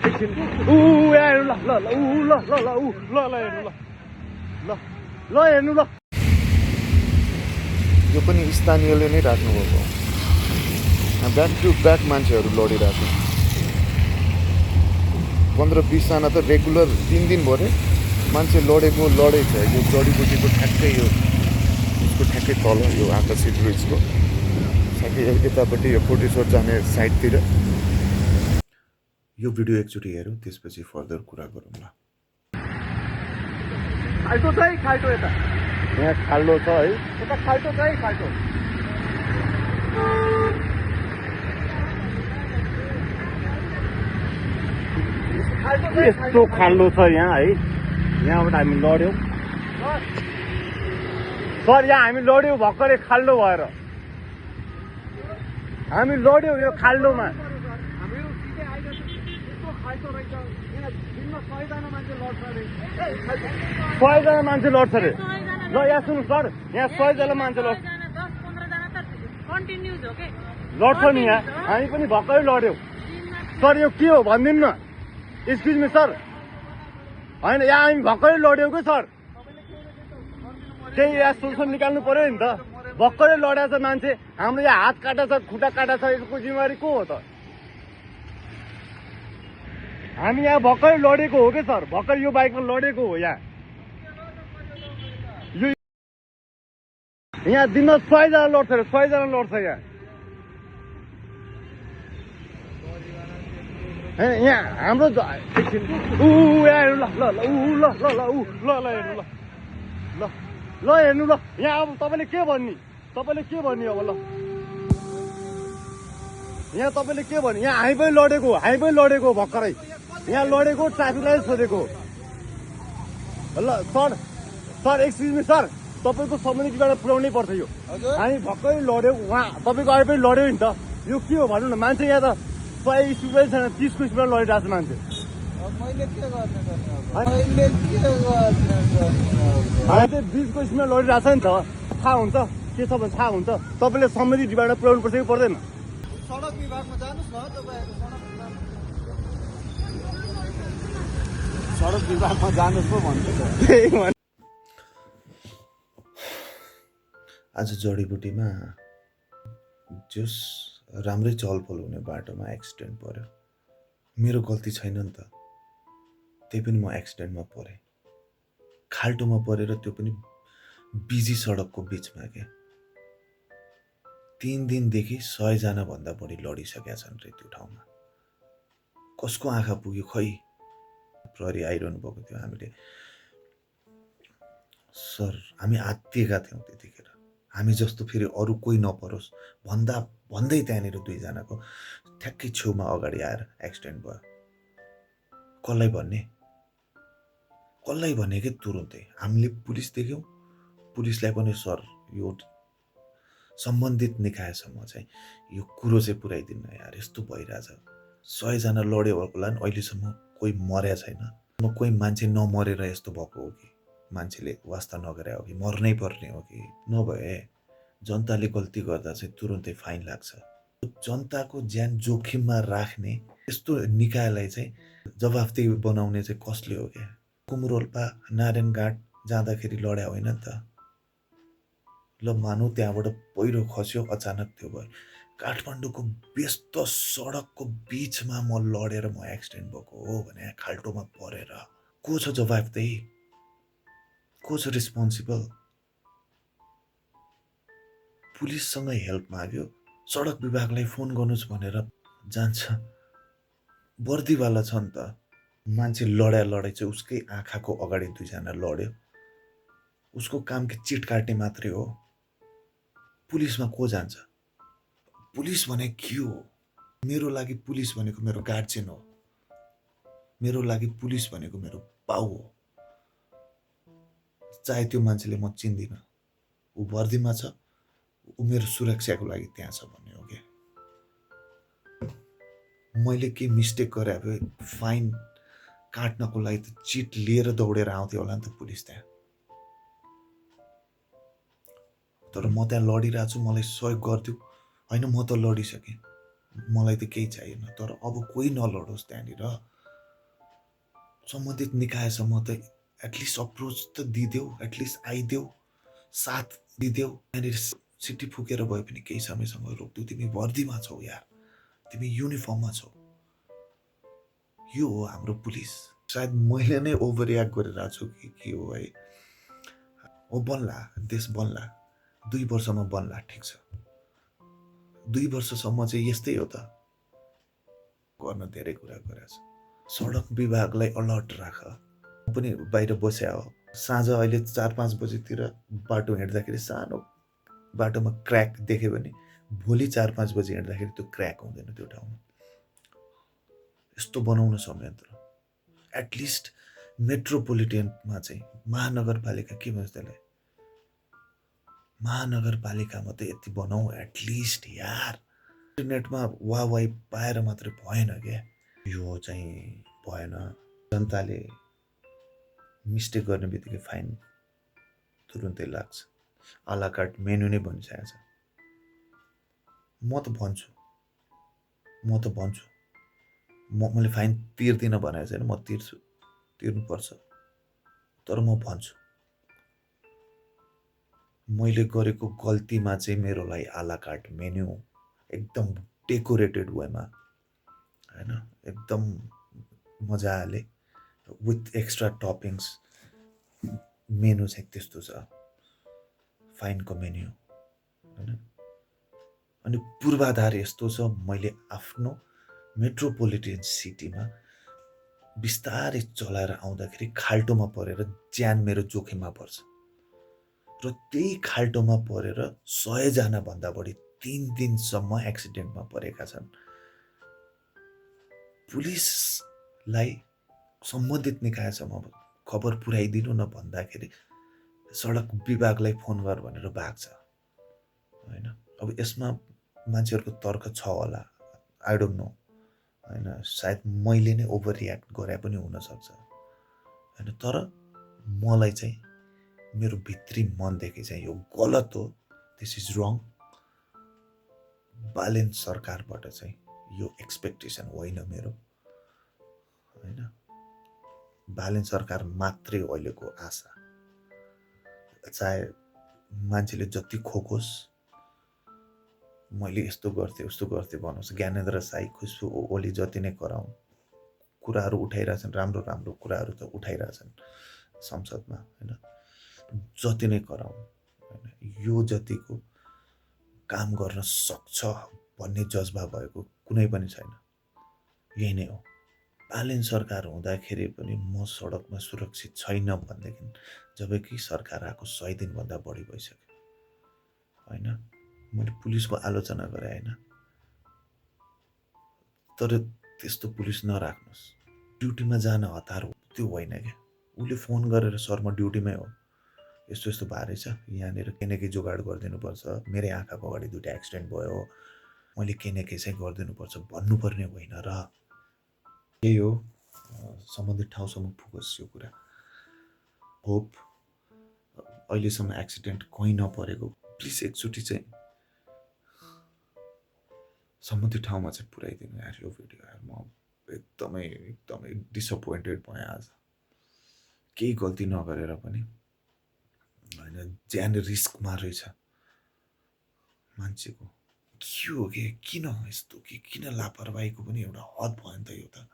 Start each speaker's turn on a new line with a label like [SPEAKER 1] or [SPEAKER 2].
[SPEAKER 1] एकछिन ल ल ल ल ल ल ल ल हेर्नु ल ल ल हेर्नु ल।
[SPEAKER 2] यो पनि स्थानीयले नै राख्नुभएको ब्याक टु ब्याक मान्छेहरू लडिरहेको 15-20 जना त रेगुलर 3 दिन भरे मान्छे लडेको लडै छ। यो जडीबुटीको ठ्याक्कै यो उसको ठ्याक्कै तल यो आकाशी ब्रिजको ठ्याक्कै यतापट्टि यो कोटेश्वर जाने साइडतिर। यो भिडियो एकचोटि हेरौँ त्यसपछि फर्दर कुरा गरौँ ल।
[SPEAKER 1] खाल्टो छ है खाल्टो यता
[SPEAKER 2] यहाँ खाल्डो छ है,
[SPEAKER 1] यता खाल्टो छ है खाल्टो।
[SPEAKER 2] यस्तो खाल्डो छ यहाँ है। यहाँबाट हामी लड्यौँ
[SPEAKER 1] सर, यहाँ हामी लड्यौँ भर्खरै खाल्डो भएर हामी लड्यौँ यो खाल्डोमा। 100 मान्छे लड्छ अरे। ल यहाँ सुन्नु सर, यहाँ 100 मान्छे लड्छ लड्छ नि यहाँ। हामी पनि भर्खरै लड्यौँ सर। यो के हो भनिदिनु न। एक्सक्युज मी सर, होइन यहाँ हामी भर्खरै लड्यौँ कि सर। त्यही यहाँ सोल्युसन निकाल्नु पर्यो नि त। भर्खरै लडेको छ मान्छे, हाम्रो यहाँ हात काटा छ, खुट्टा काटा छ, यसको जिम्मेवारी को हो त? हामी यहाँ भर्खरै लडेको हो कि सर, भर्खर यो बाइकमा लडेको हो। यहाँ दिनमा 100 जना लड्छ अरे, 100 जना लड्छ यहाँ। यहाँ हाम्रो एकछिन यहाँ हेर्नु ल ल ल ल ल ल ल ल हेर्नु ल ल ल हेर्नु ल। यहाँ अब तपाईँले के भन्ने अब ल। यहाँ तपाईँले के भन्ने? यहाँ हामी पनि लडेको भर्खरै यहाँ लडेको, ट्राफिकलाई सोधेको ल। सर एक्सक्युज मी सर, तपाईँको सम्बन्धितबाट पुर्याउनै पर्छ यो। हामी भर्खरै लड्यौँ, उहाँ तपाईँको अहिले पनि लड्यो नि त। यो के हो भन्नु न। मान्छे यहाँ त 100 स्पिड पनि छैन, 30 को स्पिडमा लडिरहेको छ मान्छे। हामी चाहिँ 20 को स्पिडमा लडिरहेको छ नि त। थाहा हुन्छ के छ भने थाहा हुन्छ। तपाईँले सम्बन्धित विभागमा पुर्याउनु पर्छ कि पर्दैन?
[SPEAKER 3] सडक विभागमा जानुहोस् न तपाईँहरू।
[SPEAKER 1] सडक विभागमा जानुहोस् पो भन्छु।
[SPEAKER 2] आज जडीबुटीमा जस राम्रै चलफल हुने बाटोमा एक्सिडेन्ट पर्यो। मेरो गल्ती छैन नि त, त्यही पनि म एक्सिडेन्टमा परेँ। खाल्टोमा परेर त्यो पनि बिजी सडकको बिचमा के। 3 दिनदेखि 100 जना भन्दा बढी लडिसकेका छन् रे त्यो ठाउँमा। कसको आँखा पुग्यो खै। प्रहरी आइरहनु भएको थियो। हामीले सर हामी आत्तिएका थियौँ त्यतिखेर। हामी जस्तो फेरि अरू कोही नपरोस् भन्दै त्यहाँनिर 2 जनाको ठ्याक्कै छेउमा अगाडि आएर एक्सिडेन्ट भयो। कसलाई भन्ने कि तुरुन्तै हामीले पुलिस देख्यौँ। पुलिसलाई पनि सर यो सम्बन्धित निकायसम्म चाहिँ यो कुरो चाहिँ पुर्याइदिनु यार, यस्तो भइरहेछ। 100 जना लड्यो होला नि, अहिलेसम्म कोही मर्या छैन। कोही मान्छे नमरेर यस्तो भएको हो कि मान्छेले वास्ता नगरे हो कि मर्नै पर्ने हो कि? नभए जनताले गल्ती गर्दा चाहिँ तुरुन्तै फाइन लाग्छ। जनताको ज्यान जोखिममा राख्ने यस्तो निकायलाई चाहिँ जवाफदेही बनाउने चाहिँ कसले हो क्या? कुमरोल्पा नारायणघाट जाँदाखेरि लड्या होइन नि त। ल मानौ त्यहाँबाट पहिरो खस्यो, अचानक त्यो भयो। काठमाडौँको व्यस्त सडकको बिचमा म लडेर म एक्सिडेन्ट भएको हो भने खाल्टोमा परेर को छ जवाफदेही? को छ रेस्पोन्सिबल? पुलिससँग हेल्प माग्यो, सडक विभागलाई फोन गर्नुहोस् भनेर जान्छ। वर्दीवाला छ नि त। मान्छे लडाइ चाहिँ उसकै आँखाको अगाडि 2 जना लड्यो। उसको काम के चिट काट्ने मात्रै हो। पुलिसमा को जान्छ? पुलिस भने के हो? मेरो लागि पुलिस भनेको मेरो गार्जियन हो। मेरो लागि पुलिस भनेको मेरो बाउ हो। चाहे त्यो मान्छेले म चिन्दिनँ, ऊ वर्दीमा छ, ऊ मेरो सुरक्षाको लागि त्यहाँ छ भन्ने हो क्या। मैले के मिस्टेक गरे भए फाइन काट्नको लागि त चिट लिएर दौडेर आउँथ्यो होला नि त पुलिस त्यहाँ। तर म त्यहाँ लडिरहेको छु, मलाई सहयोग गरिदियो। होइन म त लडिसकेँ, मलाई त केही चाहिएन। तर अब कोही नलडोस् त्यहाँनिर। सम्बन्धित निकायसम्म त एटलिस्ट अप्रोच त दिदेऊ, एटलिस्ट आइदेऊ, साथ दिदेऊ। त्यहाँनिर सिटी फुकेर भए पनि केही समयसम्म रोक्देऊ। तिमी वर्दीमा छौ यार, तिमी युनिफर्ममा छौ। यो हो हाम्रो पुलिस। सायद मैले नै ओभर रियाक्ट गरिरहेको छु कि के हो है। हो बन्ला, देश बन्ला, 2 वर्षमा बन्ला, ठिक छ। 2 वर्षसम्म चाहिँ यस्तै हो त। गर्न धेरै कुरा गरेछ। सडक विभागलाई अलर्ट राख। म पनि बाहिर बस्या हो। साँझ अहिले 4-5 बजीतिर बाटो हिँड्दाखेरि सानो बाटोमा क्र्याक देख्यो भने भोलि 4-5 बजी हिँड्दाखेरि त्यो क्र्याक हुँदैन त्यो ठाउँमा। यस्तो बनाउन संयन्त्र एटलिस्ट मेट्रोपोलिटनमा चाहिँ महानगरपालिका के भन्छ त्यसलाई, महानगरपालिकामा त यति बनाऊ एटलिस्ट यार। इन्टरनेटमा वाही पाएर मात्रै भएन क्या। यो चाहिँ भएन। जनताले मिस्टेक गर्ने बित्तिकै फाइन तुरुन्तै लाग्छ। आला कार्ट मेन्यु नै भनिसकेको छ। म त भन्छु मैले फाइन तिर्दिनँ भनेको छैन, म तिर्छु, तिर्नुपर्छ। तर म भन्छु मैले गरेको गल्तीमा चाहिँ मेरो लागि आला कार्ट मेन्यु एकदम डेकोरेटेड वेमा हैन, एकदम मजाले विथ एक्स्ट्रा टपिङ्स मेनु चाहिँ त्यस्तो छ फाइनको मेन्यु हैन। अनि पूर्वाधार यस्तो छ, मैले आफ्नो मेट्रोपोलिटन सिटीमा बिस्तारै चलाएर आउँदाखेरि खाल्टोमा परेर ज्यान मेरो जोखिममा पर्छ र त्यही खाल्टोमा परेर 100 जना भन्दा बढी 3 दिनसम्म एक्सिडेन्टमा परेका छन्। पुलिसलाई सम्बन्धित निकायसम्म खबर पुर्याइदिनु न भन्दाखेरि सडक विभागलाई फोन गर भनेर भाग्छ हैन। अब यसमा मान्छेहरूको तर्क छ होला, आई डोन्ट नो हैन, सायद मैले नै ओभर रियाक्ट गरे पनि हुनसक्छ हैन। तर मलाई चाहिँ मेरो भित्री मनदेखि चाहिँ यो गलत हो, दिस इज रङ। बालेन सरकारबाट चाहिँ यो एक्सपेक्टेसन होइन मेरो हैन। बालेन सरकार मात्रै अहिलेको आशा। चाहे मान्छेले जति खोकोस्, मैले यस्तो गर्थे भन्नुहोस्, ज्ञानेन्द्र साई, खुसबु ओली जति नै कराउन्, कुराहरू उठाइरहेछन्, राम्रो राम्रो कुराहरू त उठाइरहेछन् संसदमा हैन, जति नै कराउन् हैन, यो जतिको काम गर्न सक्छ भन्ने जज्बा भएको कुनै पनि छैन। यही नै हो। बालेन सरकार हुँदाखेरि पनि म सडकमा सुरक्षित छैन भनेदेखि जबकि सरकार आएको 100 दिनभन्दा बढी भइसक्यो हैन। मैले पुलिसको आलोचना गरेँ हैन, तर त्यस्तो पुलिस नराख्नुहोस्। ड्युटीमा जान हतार हो त्यो होइन क्या। उसले फोन गरेर सर म ड्युटीमै हो, यस्तो यस्तो भएर छ, यहाँनिर केही न केही जोगाड गरिदिनुपर्छ, मेरै आँखाको अगाडि 2टा एक्सिडेन्ट भयो, मैले केही न केही चाहिँ गरिदिनुपर्छ भन्नुपर्ने होइन र। यही हो, सम्बन्धित ठाउँसम्म पुगोस् यो कुरा। होप अहिलेसम्म एक्सिडेन्ट कहीँ नपरेको प्लिज एकचोटि चाहिँ सम्बन्धित ठाउँमा चाहिँ पुर्याइदिनु यार यो भिडियो यार। म एकदमै डिसअपोइन्टेड भएँ आज, केही गल्ती नगरेर पनि होइन। ज्यान रिस्कमा रहेछ मान्छेको। के हो कि किन यस्तो, कि किन लापरवाहीको पनि एउटा हद भयो नि त यो त।